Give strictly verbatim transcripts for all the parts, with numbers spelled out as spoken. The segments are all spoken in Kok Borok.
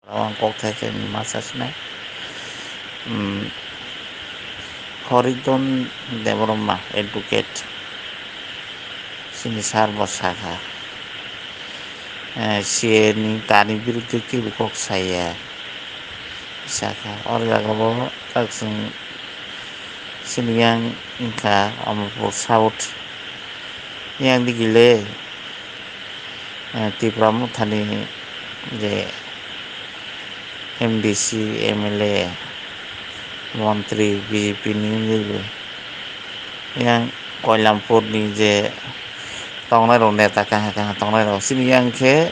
Ang kok thai khe ma sa sinai. Hmm. Horidon Debbarma, advocate, sini sar bo sakha, eh, C A ni tani birudde kebo kok saya, sakha. Oro jaga bo tak chwng sini yang wngkha Amarpur South, yang digile, eh, Tipra Mothani je M D C, M L A, montri, B J P ni wngwi bo yang Koilampur ni je tongnai rok, neta kaha kaha tongnai rok, sini yang khe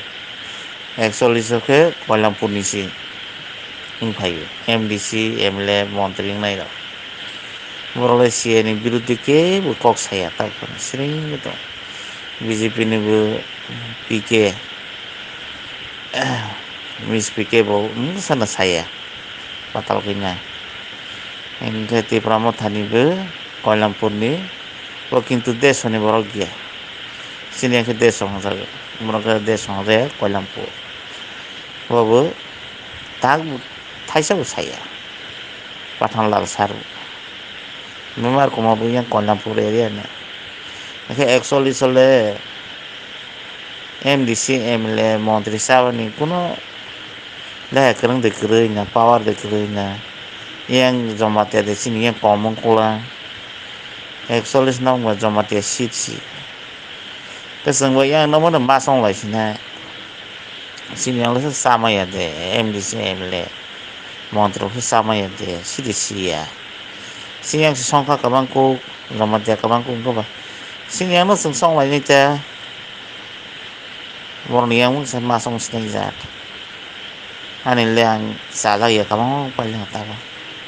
ekchollish o khe Koilampur ni si wng phaio, M D C, M L A, montri wngnai rok. Borok le C A ni birudde kebo kok saya, tak phano siring tong. B J P ni bo P K, Miss P K bo wng sana saya, patal khe na. Hingkhe Tipra Mothani bo Koilampur ni, bo kintu desh ni borok ya. Sini yang khe desh hwnjago, borok khe desh hwnjago Koilampur. Bo bo tak thaisa bo saya. Pathan Lal sir bo. Bemar koma bo yang Koilampur area ni. Hingkhe ekchollish o le M D C, M L A, montri chabani kuno leha kwrwng de kwrwi na, power de kwrwi na. Yang Jamatia de chini yang kom wng kula. Ekchollish no wngkha Jamatia seat si. Kwchwng bo yang no mano ma chonglai sinai. Sini yang le sa maya de, M D C, M L A, montri rok sa maya de, sidi siya. Sini yang si songkha kwbang kuk, Jamatia kwbang kuk wngkha ba. Sini yang no chwng chonglai nai ta. Borok ni yang mung sa ma chong sinai jat. Ani le ang chajak ya kwbang paileng ta ba.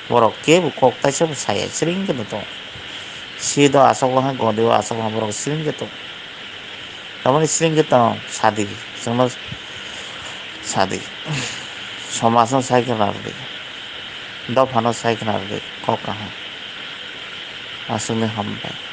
Borok kebo kok taisa bo saya, siring khe tong. Si do asok lang, godi o asok lang, borok siring khe tong. Tamoni siring khe tong, sadi, chwngno sadi. Somajno sai khna rwdi. Dophano sai khna rwdi, kok kaham. Aswkni hambai.